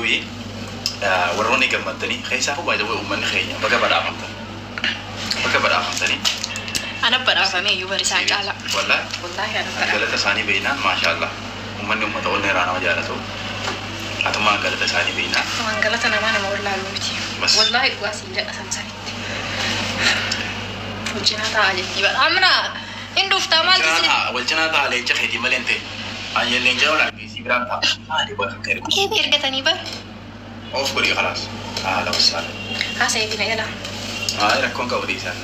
Anyway, warroonni gammaddanii keessaa baay'ee uummanni keenya baga badhaafamtan. Baga badhaafamtanii. Ana badhaafame iyyuu bari isaan caala. Wallaahi. Wallaahi ana badhaafame. Galata isaanii beeknaan, maashaallah. Uummanni uummata onnee irraa nama jaalatu. Atummaan galata isaanii beeknaan. Waan galata namaa nama wallaaluu miti. Bas. Wallaahi dhugaa siin jedha sanitti. Wajjinaa taa'aa jetti bara. Amna hin dhuftaa maaltu si? Wal cinaa ta'a leenca keetii malee hin ta'e. Ani leenca yoo argeessii biraan ta'a. Maali bakka akka ergu? Keebii ergatanii bara. Of godhii khalaas. Haala wasaala. Haasa'ee bina jala. Haa, rakkoon qabu dhiisan.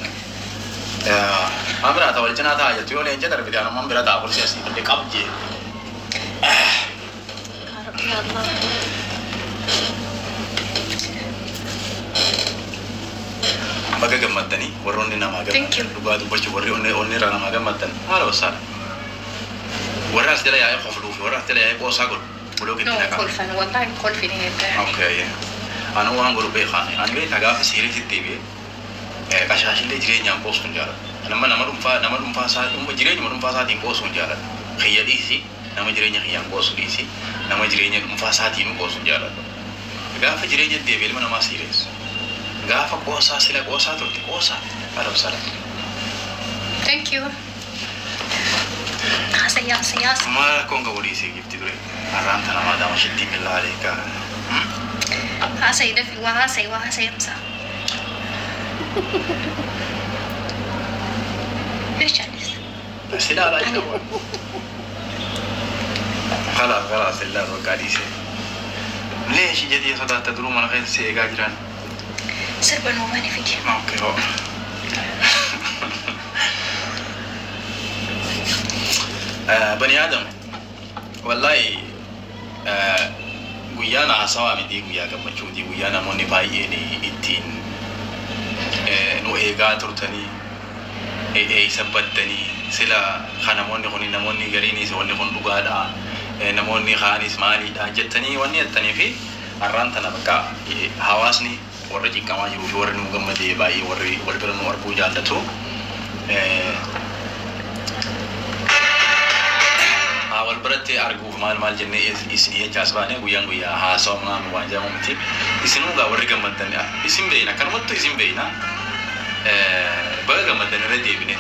Maa biraa ta'a wal cinaa ta'a jettu yoo leenca darbite anummaan bira ta'a kursii asii illee qab jee. Yaa Rabbi, yaa Allah. Baga gammaddanii warroonni namaa Thank you. gammaddan dhugaa dubbachuu warri onnee onnee irraa namaa gammaddan haala wasaala. Warra as jala yaa'ee kofluu fi warra as jala yaa'ee qoosaa godhu buloo No, gidduu naqaa. Kolfan wallaahi kolfini hedduu. Okay. Anu waan godhu beekaan ani beekaa gaafa siiriitti deebi'ee qashaashillee jireenyaan qoosuu hin jaalladhu. Nama dhuunfaa isaa jireenyuma dhuunfaa isaatiin qoosuu hin jaalladhu. Kiyya dhiisi, nama jireenya kiyyaan qoosuu dhiisi, nama jireenya dhuunfaa isaatiin qoosuu hin jaalladhu. Gaafa jireenya deebi'e ilma namaa siireessu. Gaafa qoosaa sila qoosaa turte qoosaa haala sala. Thank you. Haasa'ee haasa'ee haasa'ee. Maal rakkoon qabu dhiisee gifti ture. Har'aan tana maadaama shittiin millaa aleekaa. Haasa'ee dafi waa haasa'ee waa haasa'ee amsa. Meeshaanis. Silaalaa jiru. خلاص خلاص illaa bakka dhiisee. ليش jedhee sodaatta duruu mana keessa si eegaa jiran? Sirba nuumani fidi. Okay, hoo. Bani Aadam, wallahi guyyaan haasawaa miti, guyyaa gammachuuti, guyyaa namoonni baay'een ittiin nu eegaa turtanii eeysa baddanii sila kan namoonni kun namoonni gariinis wanni kun dhugaadha, namoonni kaanis maaliidha jettanii wanni jettanii fi har'aan tana bakka hawaasni warri cinqamaa jiruu fi warri nu gammadee baay'ee warri wal bira nu arguu jaallatu haa wal biratti arguuf maal maal jennee isinii jechaas baane guyyaan guyyaa haasawaa waan jedhamu miti. Isinuu gaa warri gammaddan isin beeyna, akkanumattu isin beeyna, baga gammaddan irra deebine.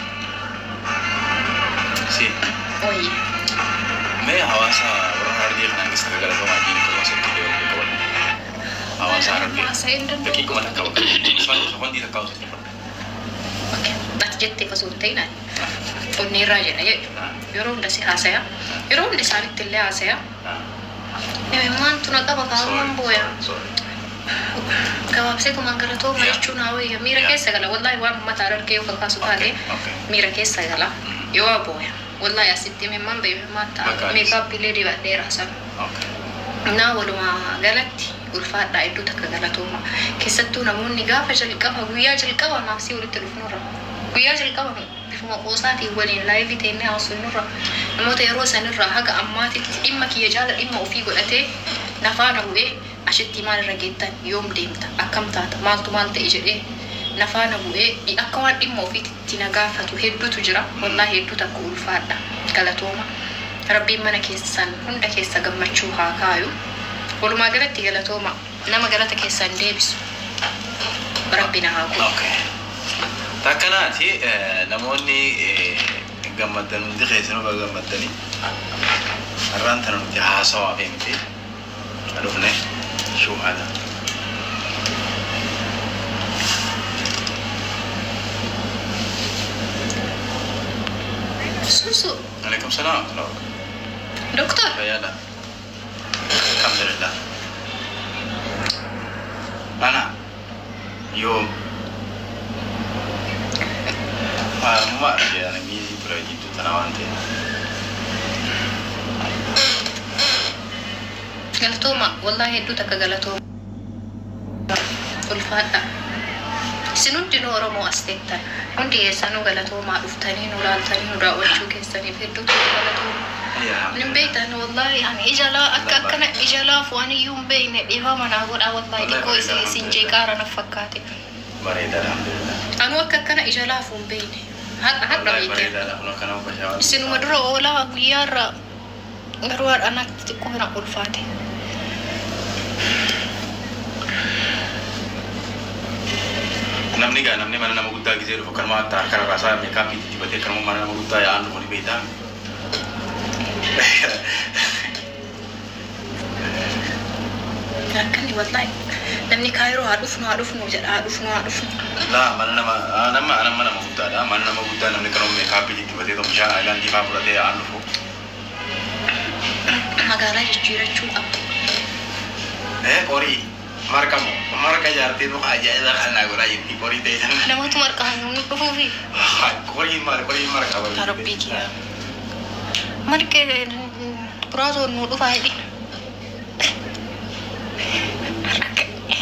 Si. Oyi. Mee hawaasa warra Harargee kanaan keessa galatoomaa jiin akkasumas itti deebi'uu qaban. Hawaasa Harargee. Haasa'ee hin danda'u. Daqiiquma takka bakka. Sekondii takka osoo hin Okay. Ati jettee osoo hin ta'in ani onnee irraa jedha jechuudha. Yeroo hunda si haasaya. Yeroo hunda isaanitti illee haasaya. Maaltu na qaba kaa'uun booya. Gabaabsee kumaan galatooma jechuun haa wayya. Miira keessa gala. Wallaahi waan uummata Harargee yoo kakaasu taate miira keessa gala. Yoo booya. Wallaahi asitti imimmaan bahe imimmaan ta'a. Bakka anis. Meekaappiilee dibadheera sana. Naa walumaa galatti ulfaadhaa iddoo takka galatooma. Keessattuu namoonni gaafa jalqaba guyyaa jalqaba naaf si walitti dhufnurra. Guyyaa jalqaba bifuma qoosaatiin waliin live teennee haasofnurra. Namoota yeroo sanirraa haga ammaatitti dhimma kiyya jaala dhimma ofii godhatee nafaana bu'ee ashitti maal irra geettan, yoom deemta, akkam taata, maaltu maal ta'e jedhee nafaana bu'ee akka waan dhimma ofiitti na gaafatu hedduutu jira. Wallaahi hedduu takka ulfaadha. Galatooma. Rabbiin mana keessan hunda keessa gammachuu haa kaayu. Walumaa galatti galatooma. Nama galata keessan deebisu. Rabbi na haa godhu. Okay. Takkanaati namoonni gammaddan hundi keessanuu baga gammaddanii. Har'aan tana nuti haasawaa fi miti. Dhufne shuuhaadha. Suusu. Alaikum salaam. Doktor. Fayyaadha. Alhamdulillah. Ana yoo maalummaa argee ana miizii ture jidduu tana waan ta'eef. Galatooma. Wallaahi hedduu takka galatooma. Ulfaadha. Isin hundinuu Oromoo as teettan. Hundi keessanuu galatoomaa, dhuftanii nu laaltanii nu daawwachuu keessaniif hedduu takka galatooma. Nin beektan wallaahi ani ija laa akka akkana ija laafu ani iyyuu hin beekne, dhiifama naa godhaa, wallaahi xiqqoo isin jeeqaara na fakkaate. Bareeda, alhamdulillah. Anu akka akkana ija laafu hin beekne. Har'a har'a Wallaahi beekte. bareedaadha kun akkana bashaa. Isinuma dura oolaa guyyaarra garuu har'a natti xiqqoo na ulfaate. Namni gaa namni mana nama guddaa gisee dhufu kanuma hatta harka rarraasaa meekaappii dibatee kanuma mana nama guddaa yaa'an dhufu ni beektaa. Akkanni wallahi namni Kaayiroo haa dhufnu haa dhufnu jedha, haa dhufnu haa dhufnu. Laa, mana nama nama nama nama guddaadha. Mana nama guddaa namni kanuma meekaappii dibatee bishaan aayilaandii fa'aa fudhatee yaa'an dhufu. Magaalaa jijjiirachuu qabdu. Qorii marqamu marqa jaartee muka ajaa'iba kan naa godhaa jirti qorii ta'e sana. Namoota marqaa nu dhufuufi. Qorii maal qorii marqa. Yaa Rabbii kiyya. Marqee biraatoo nu dhufaa hidhi.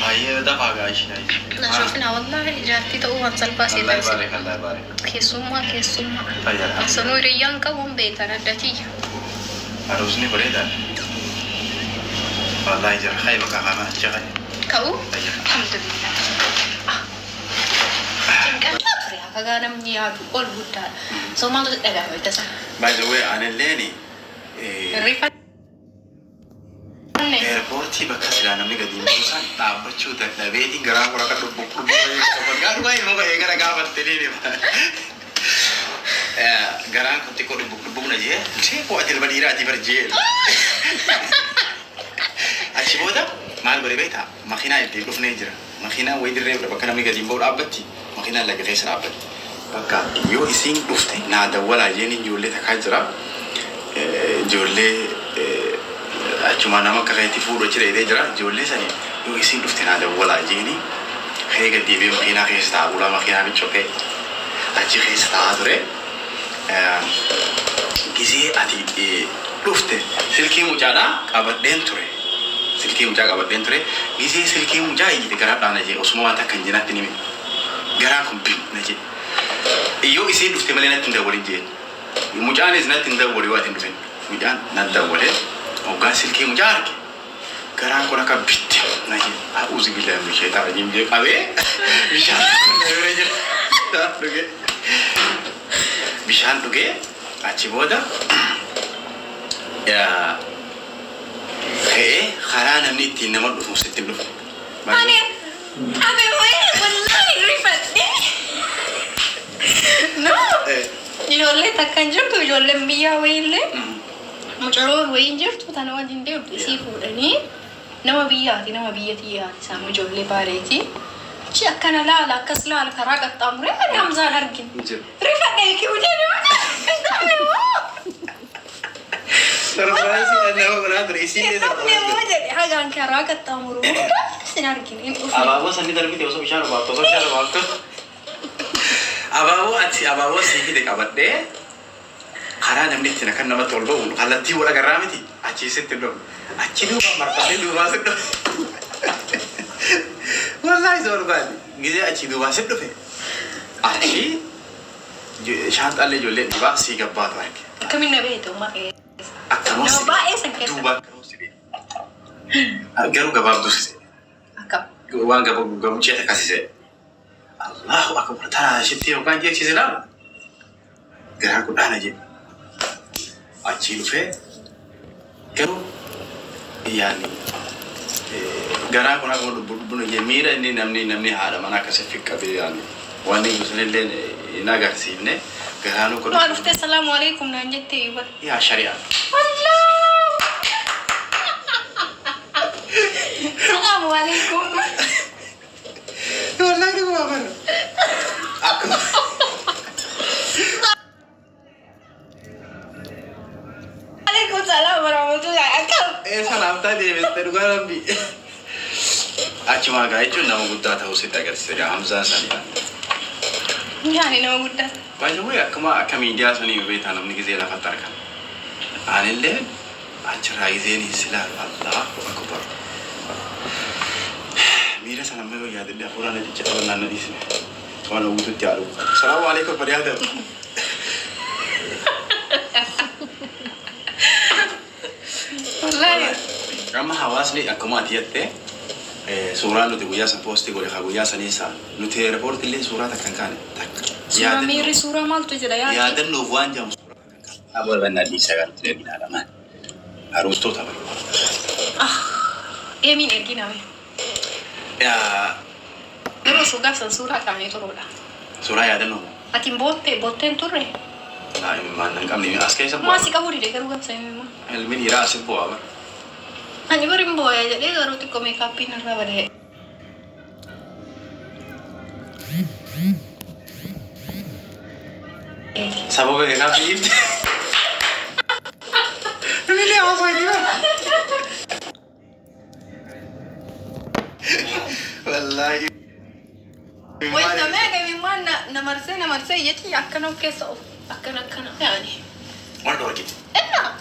Baay'ee dafaa gaashii. Nashoofina wallahi jaartii ta'uu waan salphaa Allah seetan. Baarik, Allah baarik. Keessummaa keessummaa. Fayyaa. Sanuu hiriyyaan qabuun beekan addatiyya. Aruusni bareedaadha. Wallahi jira hay bakka kana achi hay. Ka'u? Fayyaa. Alhamdulillah. Cinqataa ture akka gaa namni yaadu ol guddaadha. So maaltu dhagahame tasa? By the way, anilleeni Rifanne. Eerpoortii bakka silaa namni gadi hin buusan dhaabbachuu dadhabeetiin garaa kura kan dhubbu dhubbu dhugaa ilmoo ba'ee gara gaafattanii garaan kun xiqqoo dhubbu dhubbu na jee see koo ati ilma dhiiraati bar jee. Achi booda maal godhe beektaa? Makiinaa ittiin dhufnee jira. Makiinaa wayii dirree bakka namni gadi hin ba'u dhaabbatti. Makiinaan laga keessa dhaabbatti. Bakka yoo isiin dhufte naa dawwalaa jeen ijoollee takkaa jira. Ijoollee achuma nama akka keetti fuudhu achi dheedee jira. Ijoollee sanii yoo isiin dhufte naa dawwalaa jeeni ka'ee gad deebi'ee makiinaa keessa taa'aa bulaa makiinaa biccofee achi keessa taa'aa ture. Gizee ati dhufte silkii mucaadhaa qabadheen ture. Silkii mucaa qabadheen ture. Gizee silkii mucaa iyyite garaa dhaana jee osuma waan takka hin jinaatti nime. Garaan kun bim na jee. Yoo isiin dhufte malee natti hin dawwalin jeen. Mucaanis natti hin dawwali yoo ati hin dhufin. Mucaan natti dawwalee hoggaa silkii mucaa arge. Garaan kun akka bitte na jee. A'uuzu billaahi min sheexaan rajiim jee qabee bishaan bira jira. Bishaan dhugee. Bishaan dhugee achi booda ka'ee karaa namni ittiin nama dhufu sitti hin dhufu. Ani abe wayii wallahi rifadhe. No. Ijoollee takka hin jirtu, ijoolleen biyyaa wayiillee mucaroon wayii hin jirtu tana wajjin deemtu isii fuudhanii nama biyyaati, nama biyya tiyyaati isaan ijoollee baaleeti. Achi akkana laala akkas laala karaa qaxxaamuree ani Hamzaan argine. Rifadhe ki'u jedhu. Surprise nama godhaa ture isiillee Dhufne surprise. moo jedhe hagaan karaa qaxxaamuru hunda sin argine hin dhufne. Abaaboo sanni darbite osoo bishaan obaaftu osoo bishaan obaaftu. Abaaboo ati abaaboo sii fide qabadhee karaa namni ittiin akka namatti ol ba'u kallattii wal agarraa miti achii sitti hin dhufu. Achi duubaan marfamee duubaa si dhufe. Wallaahi isa barbaade. Gizee achii duubaa si dhufe. Achi shaanxaallee ijoollee dhiibaa sii gabbaatu arge. Akkamiin na beekte uumaa keessa? Akkanuma Nama si baay'ee san keessa. duubaa akkanuma si beekte. Garuu gabaabduu si se'e. Akkam. Waan gabuchee takkasise. Allahu akbar tanaa shitti yookaan jeechise laalu. Garaa kudhaana jedhe. Achii dhufee garuu yaani garaa kun akkuma dubbu dubbu jee miira inni namni namni haadha mana akkasii qabee yaani waan inni sunillee hin agarsiifne garaan kun. Maal dhuftee salaamu alaikum naan jettee iyyuu. Yaa shari'aa. Wallah. Salaamu alaikum. Wallahi dhuguma bara. Akkuma. Alaikum salaam warahmatullahi. Akkam. Salaamtaa deebiste dhugaa rabbi. Achumaa gaa jechuun nama guddaa ta'uu sitti agarsiisa gaa Hamzaan sanii. Yaani nama guddaa. By the way, akkuma akka miidiyaa sanii beektaa namni gizee lafatti argama. Anillee achirraa gizeen silaalu Allahu akbar. Miira sana amma yoo yaadadhe hafuuraan na ciccita naan na dhiisne. Waan guututti haadhu. Salaamu alaikum bariyaada. Wallahi. Amma hawaasni akkuma ati jettee suuraan nuti guyyaa san poostii godhe haa guyyaa sanii isaa nuti eerpoortii illee suuraa takka hin kaane takka. Suuraa miirri suuraa maaltu jira yaadni? Yaadannoof waan jedhamu suuraa takka hin kaane. Aboo bannaa dhiisaa kan nuti deebinaadha maal. Aruustoota bara. Eemiin erginame. Garuu osoo gaafsan suuraa kaa'anii turuudha. Suuraa yaadannoo. Ati bootteen turre. Laa imimmaan hin qabne as keessa bu'aa. Maasii qabuu dide garuu gaafsan imimmaan. Ilmi dhiiraa asi bu'aa bara. Ani bari hin booya jedhee garuu xiqqoo meekaappiin irraa badee. Sababa meekaappii ibte. Ilmi haasaa jira. Wallaahi. Wanta meeqa imimmaan na marsee jechi akkana of keessa of akkana akkana yaani. Waan dhorkite. Ennaa.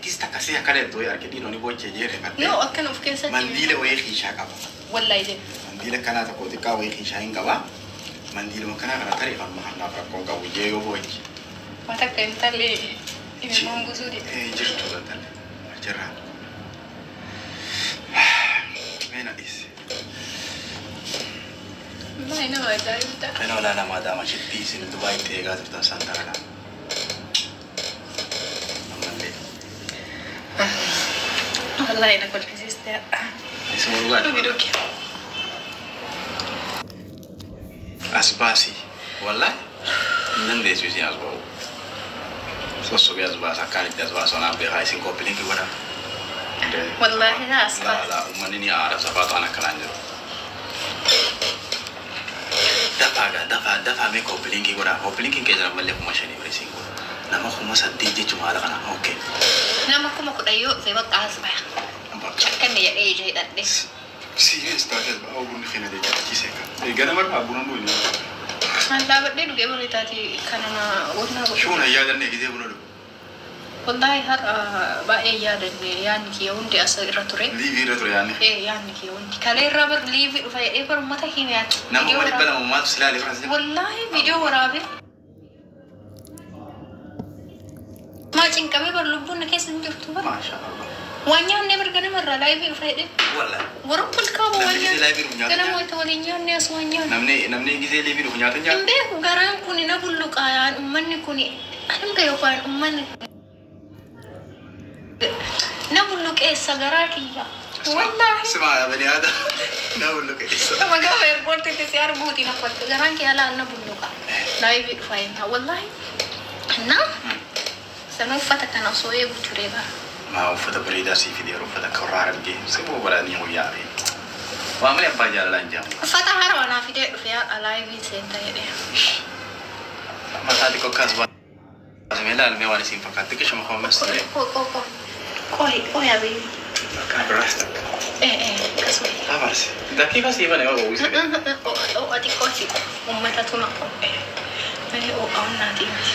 Gis takka see akkana iddoo arge dhiironni boochee jeere fadhee. Yoo akkana of keessatti. Mandiila wayii kiishaa qaba. Wallaahi jedhe. Mandiila kanaa tokko xiqqaa wayii kiishaa hin qaba. Mandiiluma kanaa kana tarii kan mahannaaf rakkoo qabu jee yoo boochi. Waan takka intalli imimmaan buusuu dide. Jirtu intalli. Jirra. Meena dhiise. Wallahi nama ajaa'ibda. Kana olaanaa maadaama shittii isin Dubaay itti eegaa turtan san taana. Ammallee. Wallahi na kolfisiiste. Isuma dhugaadha. Dhugi dhugi. As baasi. Wallahi. Hin dandeessu isin as ba'u. Sossobee as baasa akkaan itti as baasu anaaf beekaa isin koppiliinki godha. Wallahi as baasa. Laa uummanni ni aara safaa ta'an akkanaan jiru. Dafaa gaa dafaa dafaa mee koppiliinkii godha. Koppiliinkiin keessa ammallee 5,000 bira isin godha. Nama 8,000 jechuun haala kana. Okay. Nama 10,000 yoo dhufe bakka as baya. Akkanni jedhee ija hidhadhe. Serious taatee ba'aa bunni keenya deeggarchiisee kan. Ganama irraa buna dhugne. An dhaabadhee dhugee barri taate kana na wannaa godhu. Shuun yaadannee gisee buna dhugu. Wallahi har'a baay'ee yaadanne yaadni kiyya hundi as irra ture. Liivii irra ture yaadni. Yaadni kiyya hundi. Kalee irraa bar liivii dhufa jedhee bar uummata hime yaadni. Nama 200,000 maatu si ilaalee fira. Wallahi viidiyoo waraabee. Maa cinqamee bar lubbuun na keessa hin jirtu bar. Maasha Allah. Waan nyaanne bar ganama irraa live dhufa jedhee. Wallahi. Warra bulkaaba waan Namni gisee nyaanne. live dhufu nyaata Ganama nyaata. wayita waliin nyaanne as waan nyaanne. Namni gisee live dhufu nyaata Hin nyaata. beeku garaan kun na bulluqaa yaan uummanni kun ani beeku waan uummanni na bulluqeessa garaa kiyya. Wallaahi. Sima bani aada. Na bulluqeessa. Kama gaafa airportitti si arguuti na qotte garaan kiyya laan na bulluqa. Live dhufa jenna wallaahi. Na sana uffata kana osoo eegu ture bara. Maa uffata bareedaa sii fidee uffata akka warraa argee siboo baraanii guyyaa argee. Waa malee abbaa jaalalaa hin jedhamu. Uffata haarawaa naa fidee dhufe yaa live seenta jedhee. Mataa xiqqoo akkas baasime ilaalmee waan isin fakkaatti xiqqishuma koomas ture. Qo qohi qohi abiy. Akka biraas takka. Akkasuma. Abarse. Dakiifa sii bane yoo uwwise. Ho'a xiqqoo si uummatatu na qophee. Malee ho'a onnaatii miti.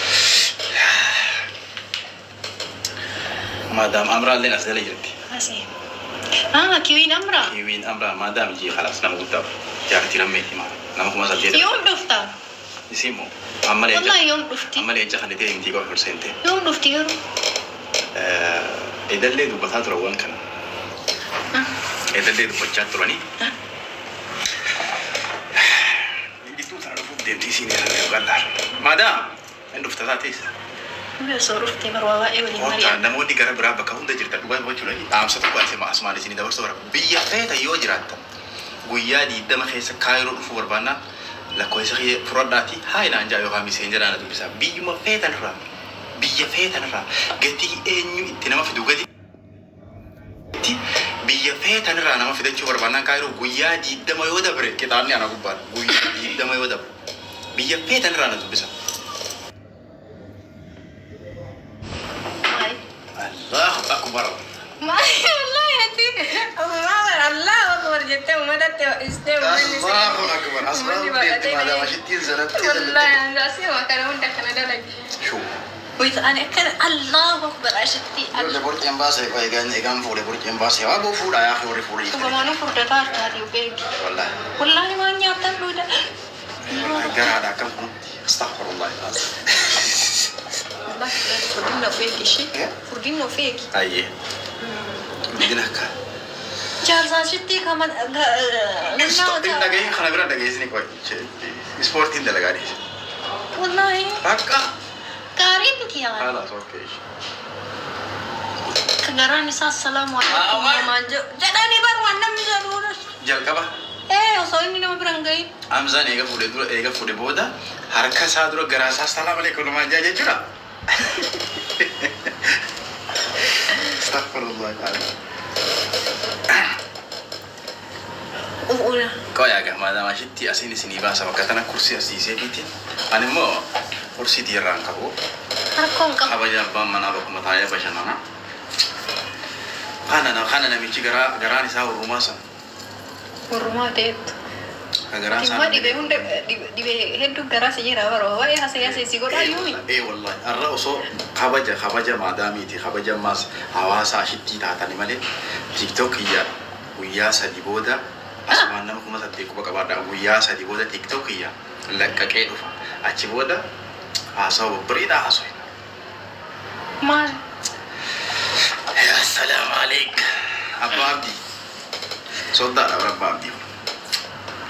Maadaam Amraalleen as jala jirti. Asii. Ah, kiwiin Amraa. Kiwiin Amraa maadaam jii khalaas nama guddaaf jaartii rammeetti maal nama 8,000. Yoom dhufta? Isii immoo amma leenca Wallahi yoom dhufti? amma leenca kan ta'e himtii qofa ol seente. Yoom dhufti garuu? Edallee dubbataa turan waan kana. Edallee dubbachaa turanii. Jidduu sana dhufuuf deemti isiin irra qal'aar. Maadaam hin dhufta taatees. Osoo dhuftee barwaa baay'ee waliin Kottaa mari'an. Namoonni gara biraa bakka hunda jirtan dhugaa dubbachuu dhaamsa tokko asumaan isinii dabarsuu bara. Biyya feeta yoo jiraattan guyyaa 20 keessa Kaayiroo dhufuu barbaannaan lakkoofsa kiyya fudhadhaatii haa inaan jaa yookaan miseenjera na dubbisaa. Biyyuma feetan irraa biyya feetan irraa gatii eenyu itti nama fidu gadi biyya feetan irraa nama fidachuu barbaannaan Kaayiroo guyyaa 20 yoo dabre qixaanni ana gubbaadha. Guyyaa 20 yoo dabre biyya feetan irraa na dubbisa. Maali? Allahu akbar. Maali wallahi ati Allahu akbar jettee uummatatti istee uummanni Allahu akbar. Asirraa deemti maadaama shittiin sanatti. Wallahi asii kana hunda kana dalage. Shuu. Wait, ani akkana Allahu akbar ashitti. Ijoollee borceen baasee egaan egaan fuudhee borceen baasee waa boo fuudhaa yaa warri fuudhee. Dhugumaanuu furdataa harkaatii beeki. Wallahi. Wallahi waan nyaattan dhuuda. Garaadha akkam kun. Astaghfirullah. Wallahi furdinna of eegi ishee. Furdinna of eegi. Ayyee. Guddina akka. Jaarsaa shittii kama. Dhagahiin kana bira dhagahiisni qoy. Ispoortiin dalagaa dhiise. Wallahi Bakka. gaarii miti yaa. Haala okay. Ka garaan isaa assalaamu alaikum namaan jedhu. Jedhanii bar waan namni jedhuudha. Jalqaba. Ee Osoo inni nama bira hin gahin. Hamzaan eega fuudhee dura, eega fuudhee booda harka isaa dura garaa isaa salaam alaikum namaan jaa jechuudha. Astaghfirullah. U'uuna. Qoyaa gamaa ashitti asiin isinii baasa bakka tana kursii asiisee miti. Ani immoo kursii irraan qabu. Rakkoo hin qabu. Kabaja abbaan manaa bakkuma taa'ee bashannana. Kana namichi garaan isaa hurrumaa sana. Hurrumaa ta'etu. Ka garaan isaa. Timmaa dhibee hunda, dhibee hedduu garaa si jira baroo waa'ee hasee hasee si godhaa yuumi. Ee wallahi, har'a osoo kabaja maadaamiiti, kabaja ammaas hawaasa ashittii taatani malee, TikTok kiyya guyyaa 3 booda asumaan nama 8,000 quba qabaadha. Guyyaa 3 booda TikTok kiyya laqqaqee dhufa. Achi booda haasawa babbareedaa haasofna. Maal? Assalaamu alaikum. Abbaa Abdii. Soddaadha bara Abbaa Abdii.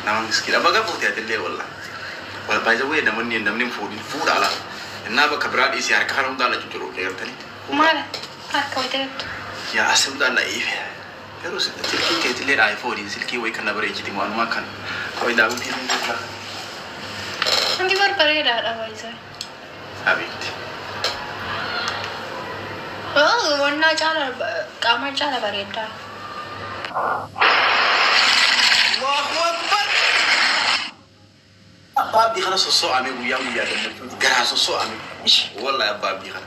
Nama miskiidha. Baga fuute atillee wallah. Wal baay'ee wayii namni hin fuudhin fuudha ala. Innaa bakka biraa dhiisee harka kana hundaan la cuccuru eegaltanii. Maal? Harka wayiteettu. Yaa as hundaan la iife. Garuu silkiin keetillee iPhone silkii wayii kan na bareechiti waanumaa kan. Qoy daawwitii ni jira. Wanti barbareedaadha baay'isee. Habiibti. Wannaa caala, qaamaan caala bareedaa. Allahu Akbar. Abbaa Abdii kana sosso'ame guyyaan guyyaa gammachuuti. Garaa sosso'ame. Wallahi Abbaa Abdii kana.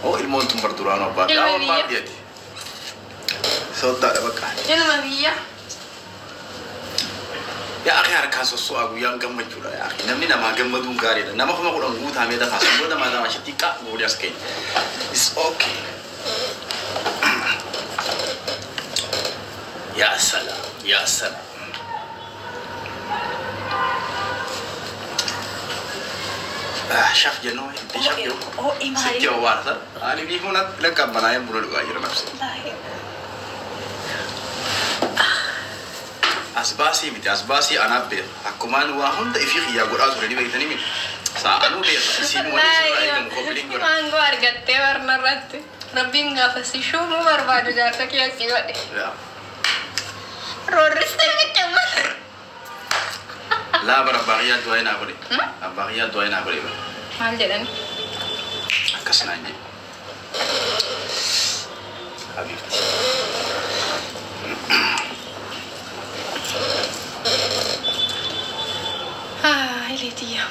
Oo ilmoon tun bar duraanuu Abbaa Abdii. Ilma Abbaa biyya. Abdii ati. Soddaadha bakka. Ilma biyya. Yaa akhi, harkaan sosso'a guyyaan gammachuudha yaa akhi. Namni namaa gammaduun gaariidha. Nama 10,000 guutamee dafaa sun booda maadaama ashitti qa goolii as keenya. It's okay. Yaa salaam, yaa salaam. Ah, shaf jennu itti shaf jedhu. Ho'i maali? Sitti owwaarsa. Ani biifuu natti lakkabbanaa'ee buna dhugaa jira nafsi. As baasii miti, as baasii anaaf beeka. Akkumaan waa hunda ifii xiyyaa godhaa ture ni beektanii miti. Sa'anuu beeka. Isiin waliin sirraa eegamu koppiliin godha. Maangoo argattee barna irratti. Rabbiin gaafa si shuumuu barbaadu jaarsa kee asii godhe. Yaa. Roorristee miti amma. Laa bara abbaa kiyyaa du'aa naa godhe. Abbaa kiyyaa du'aa naa godhe bara. Maal jedhani? Akkas naan jedhe. Habiibti. Haa, ileetiyya.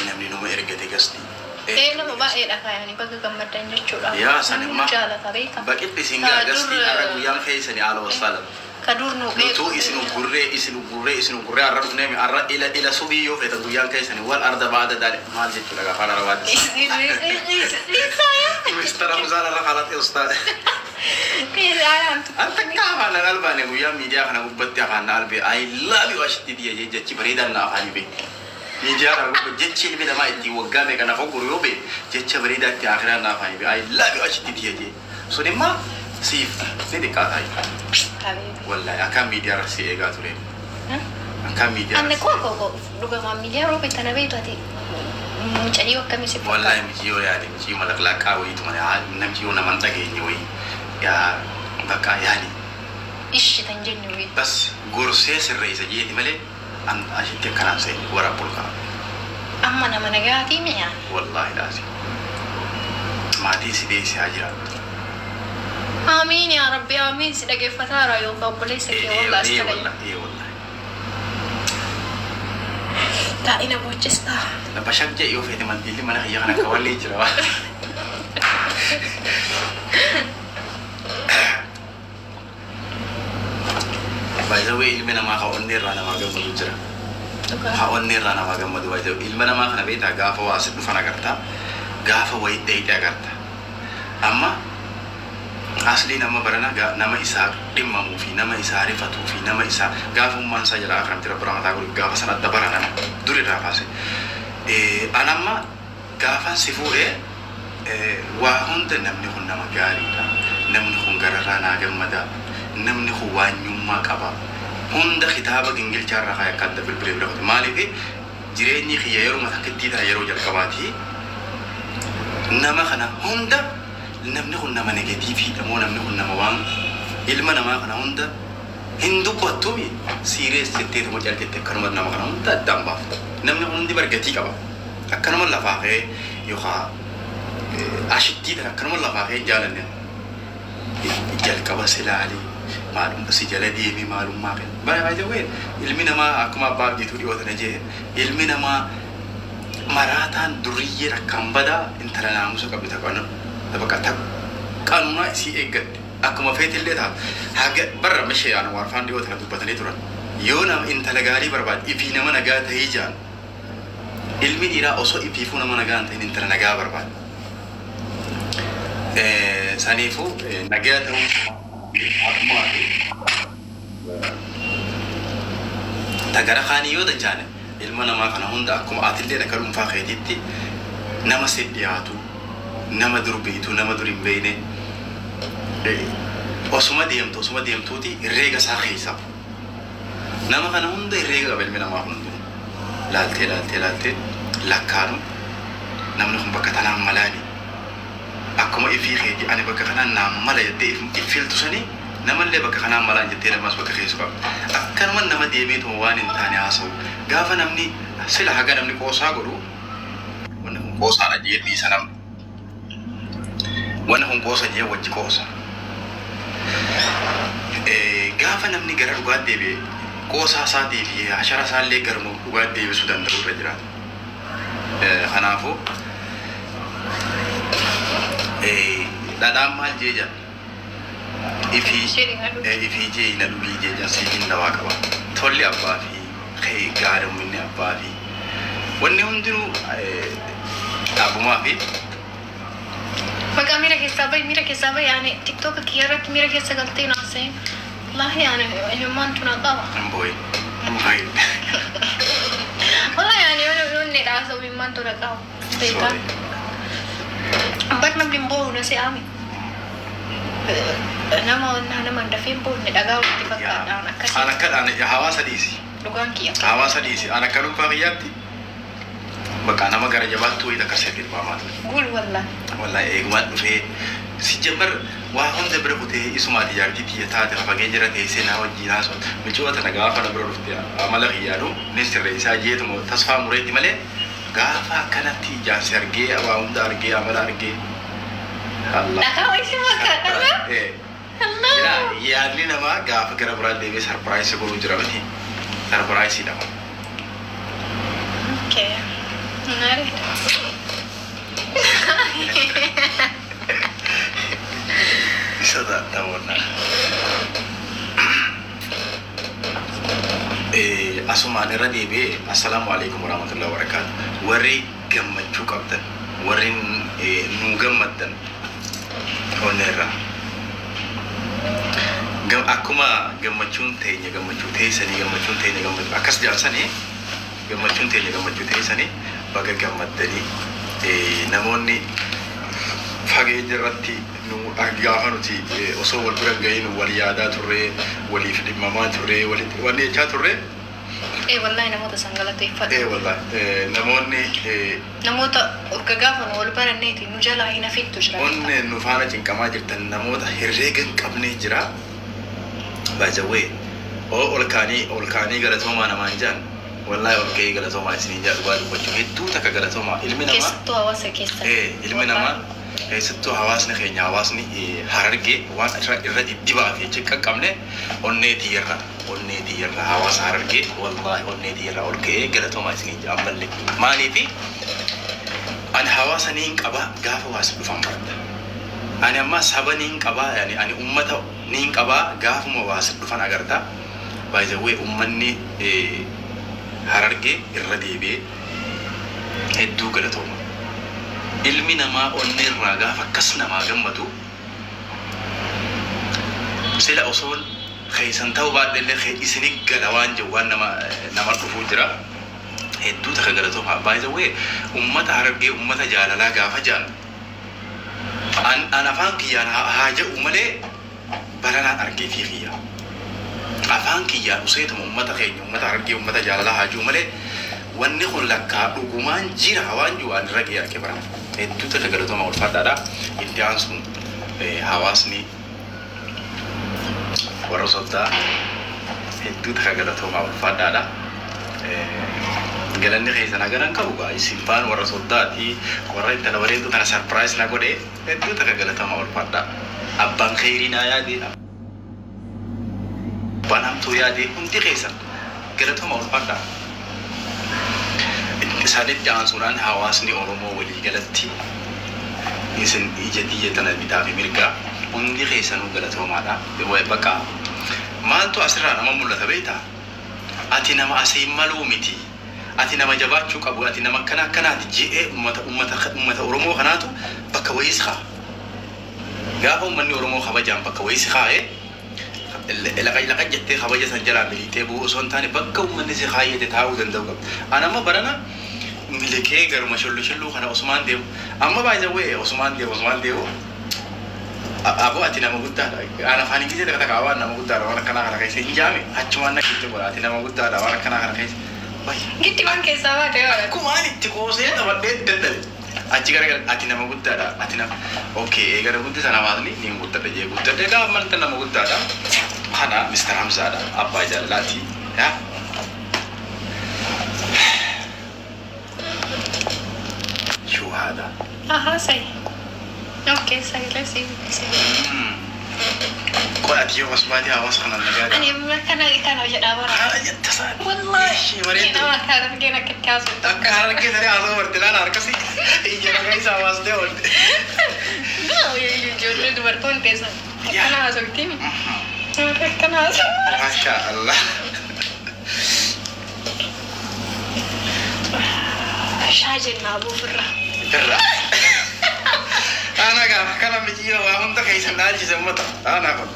Namni nama ergate gasti. Ee, nama baay'eedha kaayanii baga gammaddan jechuudha. Yaa san Namni imma jaalata beeka. Baqitti isin gaa gasti har'a guyyaan keessanii haala wasaala. Ka dur nu Nutuu isin uggurree har'a dhufnee har'a ila subii yoo feetan guyyaan keessanii wal arda baada daale maal jechuudha gaafa arabaatti. Mr. Hamzaan irra qalate ustaad. Anta akka afaan nan albaane guyyaa miidiyaa kana gubbatti afaan na albee "I love you" ashitti diya jechi bareedaan na afaanii bee. Miidiyaa kana gubbatti jechi ilmi namaa ittiin waggaa meeqa na fogguru yoo bee jecha bareedaa itti akiraan na afaanii bee "I love you" ashitti diya jee. Sun immoo siif ni xiqqaataa. Wallahi akkaan miidiyaa irra si eegaa ture. Akkaan miidiyaa Anne irra. Koo dhugamaan miidiyaa roobe tana beektu ati mucayyoo akkamii si Wallahi mijiyyoo yaani mijiyyoo malaqlaaqaa wayiitu malee namichiyyoo nama hin dhageenye wayii yaa bakka yaani. Ishi tan jennu wayii. Bas gorsee sirreessa jeeti malee an ashitti akkanaan seeni wara bulkaa. Amma nama nagaatii mi'aan. Wallahi laasi. Maatii si deessee haa jiraattu. Amiin yaa Rabbi, amiin. Si dhageeffataara yookaan obboleessa kee wallaa as Ee jala. wallahi, ee wallahi. Taa'ina boochistaa. Bashak jee yoo feete mandiilli mana kiyya kana akka wallee jira waan. By the way, ilmi namaa ka onnee irraa namaa gammadu jira. Dhugaa. Ka onnee irraa namaa gammadu by the way. Ilma namaa kana beektaa, gaafa waa si dhufan agarta. Gaafa wayii dheeyite agarta. Amma asliin amma barana nama isaa dhimmamuu fi nama isaa rifatuu fi nama isaa gaafa ummaan isaa jala akramti rabbi ramataa godhu gaafa sana adda bara nama dur irraa kaase. An amma gaafan si fuudhee waa hunda namni kun nama gaariidha. Namni kun gararraa naa gammada. Namni kun waanyummaa qaba. Hunda kitaaba gingilchaa irraa kaayee akka adda bilbilee bira qote. Maaliif jireenyi kiyya yeroo matakittii tana yeroo jalqabaati. Nama kana hunda namni kun nama negative dha moo namni kun nama waan ilma namaa kana hunda Hin dubbattuumi siirees jetteetuma cal jette akkanuma nama kana hunda addaan baafta. Namni hundi bargatii qaba. Akkanuma lafaa ka'ee yookaan ashittii tana akkanuma lafaa ka'ee hin jaalanne. Jalqaba si laalee maalummaa si jala deemee maalummaa kenna. Bara baay'ee ilmi namaa akkuma abbaa abdiituu dhiyoo tana jee, ilmi namaa maraataan duriyyee rakkaan badaa intala naamusa qabdu takka bakka qanuunaa isii eeggatte akkuma feetillee taatu haga barra mishee aan waarfaan dhiyoo tana dubbatanii turan. Yoo nama intala gaarii barbaade ifii nama nagaa ta'ee jaan, ilmi dhiiraa osoo ifiifuu nama nagaa hin ta'in intala nagaa barbaade. Saniifuu nagaa ta'uu akkuma tagara kaanii yoo dachaane ilma namaa kana hunda akkuma atillee akka dhuunfaa keetiitti nama si dhiyaatu, nama dur beeytu, nama dur hin beeyne, osuma deemtu osuma deemtuuti herreega isaa keessa nama kana hunda herreega qaba. Ilmi namaa kun hundinuu laaltee laaltee laaltee lakkaanu namni kun bakka tanaan malaani akkuma ifii keetii ani bakka kanaan naan mala jettee if filtu sanii namallee bakka kanaan malaan jettee namas bakka keessu qaba. Akkanuma nama deemeetuma waan hin taane haasa'u gaafa namni sila haga namni qoosaa godhu wanni kun qoosaadha jee dhiisa, namni wanni kun qoosa jee wajji qoosa. Gaafa namni gara dhugaatti deebi'e qoosaa isaa deebi'ee hashara isaallee garuma dhugaatti deebisuu danda'u irra jiraata. Kanaafuu dhadhaan maal jee jedha, ifii ifii jee na dhugii jee jedha, siifin dawaa qaba. Tolli abbaa fi ka'ee gaarumminni abbaa fi wanni hundinuu dhaabbumaa fi Maqaa miira keessaa bahi, miira keessaa bahi, yaani TikTok kiyya irratti miira keessa galtee naasa'in. Wallahi yaani imimmaan tuna qaba. Hin boo'in. Hin boo'in. Wallahi yaani yoo inni dhaasa'u imimmaan tuna qaba. Beekaa. Sorry. Bar namni hin boo'u na se'ame. Nama nama dafee hin boonne dhagaa walitti fakkaadhaan An akkasii. akka hawaasa dhiisi. Dhugaan kiyya. Hawaasa dhiisi. An akka dhuunfaa kiyyaatti bakka nama gara jabaattu wayii takka seetii dhufaamaa ture. Gul wallahi. Wallahi eegumaan dhufee si jambar waa hunda bira kutee isumaati jaartii tiyya taate fagee jira teessee naa wajjin haasoo micoota tana gaafa na bira dhufte amala kiyyaadhu ni sirreessaa jeetuma tasfaa mureetti malee gaafa akkanatti ijaan si argee waa hunda argee amala argee. Allah. Dhagaa wayii si fakkaata. Eh. Allah. Yaa yaadni namaa gaafa gara biraan deemee surprise godhuu jira miti. Surprise dha. Okay. Nari. Isa ta'uudha. Asumaan irra deebi'ee assalaamu alaikum warahmatullahi wabarakaatu. Warri gammachuu qabdan, warri nu gammaddan onnee irraa. Akkuma gammachuun teenya gammachuu teessanii, gammachuun teenya gammachuu akkas jaarsanii, gammachuun teenya gammachuu teessanii, baga gammaddanii. Namoonni fageenya irratti nu gaafa nuti osoo wal bira hin gahin wal yaadaa turree, waliif dhimmamaa turree, walitti wanni jechaa turree. Wallahi namoota san galateeffadha. Wallahi namoonni Namoota urga gaafa nu wal baranneeti nu jalaa hin hafittu jira. Onnee nu faana cinqamaa jirtan namoota herreega hin qabne jira. Baajawwee ol kaanii galatoomaa namaan jaan, wallahi ol ka'ee galatoomaa isiniin jaa, dhugaa dubbachuu hedduu takka galatoomaa ilmi namaa. Keessattuu hawaasa keessa. Ilmi namaa keessattuu hawaasni keenya, hawaasni Harargee waan irra diddibaa fi jecha qaqqabne onnee tiyyarra hawaasa Harargee wallahi onnee tiyyarra ol ka'ee galatoomaa isiniin jaa ammallee. Maaliifi ani hawaasa niin qaba, gaafa waas dhufan barta. Ani amma saba niin qaba, yani ani ummata niin qaba, gaafuma waas dhufan agarta. By the way, ummanni Harargee irra deebi'ee hedduu galatooma. Ilmi namaa onnee irraa gaafa akkas namaa gammadu sila osoon keessan ta'uu baadhellee isini gala waan jiru waan nama dhufuu jira. Hedduu takka galatooma. By the way, ummata Harargee ummata jaalalaa gaafa jaan an afaan kiyyaan haa jedhu malee baranaan argee fi kiyya. Afaan kiyyaan useetuma ummata keenya, ummata Harargee ummata jaalalaa haa jiru malee wanni kun lakkaa dhugumaan jira waan jiru waan irra ga'ee argee barana. Hedduu takka galatooma, ulfaadhaadha. Itti aansuun hawaasni warra soddaa Hedduu takka galatoomaa, ulfaadhaadha. Galanni keessan haganan qabu gaa isin faan warra soddaati, warra intala bareedduu tana surprise na godhe. Hedduu takka galatoomaa, ulfaadhaa. Abbaan kheyrii naa yaade, abbaan hamtuu yaade, hundi keessan galatoomaa, ulfaadhaa. Isaanitti aansuudhaan hawaasni Oromoo walii galatti isin ija tiyya tana bitaa fi mirgaa hundi keessanuu galatoomaadha. Bakka maaltu asirraa nama mul'ata beektaa? Ati nama asiin maluu miti. Ati nama jabaachuu qabu. Ati nama akkana akkanaati je'ee ummata Oromoo kanaatu bakka wayiis kaa. Gaafa uummanni Oromoo kabajaan bakka wayiis kaa'ee laqa laqa jettee kabaja san jalaa miliixee bu'uu osoo hin taane bakka uummanni si kaayyate taa'uu danda'u qabda. Ani amma barana miliqee garuma shullu shulluu kana osumaan deemu. Amma baay'ee osumaan deemu osumaan deemu. Aboo, ati nama guddaadha. Ana afaan Ingilizii takka takka waan nama guddaadha waan akkanaa kana keessa hin jaame achumaan na gitti godha, ati nama guddaadha waan akkanaa kana keessa. Gitti waan keessaa baate yoo. Akkumaan itti qoosee taphadhee dadhabe. Achi gara ati nama guddaadha, ati nama okay eegala guddisa namaatni ni guddadha jee guddadhe gaafa malta nama guddaadha. Kana Mr. Hamzaadha, abbaa jaalalaati. Yaa. Shuhada. Ahaa, sahi. Okay, sagalee si. Qo'ati yoo asmaatii hawaasa kanaan nagaa. Ani kana kana jedhaa bara. Kana jetta isaa. Wallahi. Bareedu. Nama akka argeen akka itti haasoftu. Akka harkee saree haasoo barte laala harkasi ija nagaa isaa hawaastee oolte. Ijoollee dubartoonni teessan. Akkana haasofti. Akkana haasofti. Masha Allah. Shaa jennaa buufirra. Birra. Ana gaafa kana micciira waa hunda keessan dhaalchise ummata. Ana kun.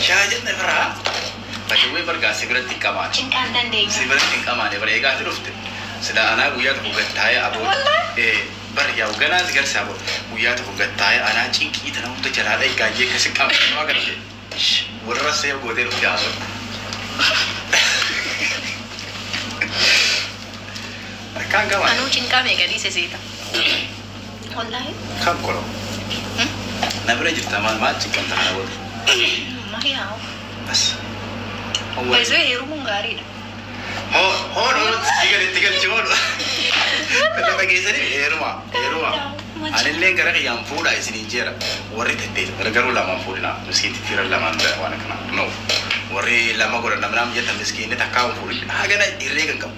Shaa jenna birraa. Fakkii bargaa si biratti hin qamaane. Cinqaan dandeenya. Si biratti hin qamaane bara eegaati dhufte. Sila anaa guyyaa tokko gattaa'ee aboo. Wallahi. Bar yaa ganaa si garsaa aboo. Guyyaa tokko gattaa'ee anaa cinqii tana hunda jalaa eeggaayyee akkasi qamaane waa garte. Warra seef gootee dhufte haasoo. Akkaan qamaane. Anuu cinqaa meeqa dhiise seeta. Wallahi. Kan kolo. Na bira jirta, maal maal cinqamta kana booda? Maal yaa'u. Bas. Baay'ee heerumuun gaariidha. Hoo hoo si galitti galchi hoodhu. Lafa geessanii heeruma heeruma. Anillee gara kiyyaan fuudha isiniin jeera. Warri tetteessa garuu lamaan fuudhina. Miskiinti fira lamaan bira waan akkana. No. Warri lama godhan namni nama jettan miskiinni takkaa hin fuudhin. Hagana hirree kan qabu.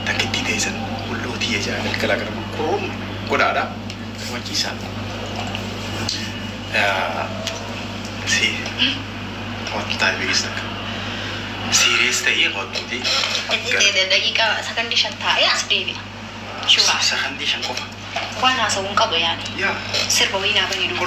Takkitti teessan hullootii jechaa galgala gara kuruun godhaadha. Kabachiisaa. Si. Wanti taa'ee beekis takka. Serious ta'ee qottuuti. Daqiiqaa sakandii 5 taa'ee as deebi'a. Shuraa. Sakandii 5 qofa. Waan haasa'uun qabu yaani. Yaa. Sirba wayii naa banii dhufu.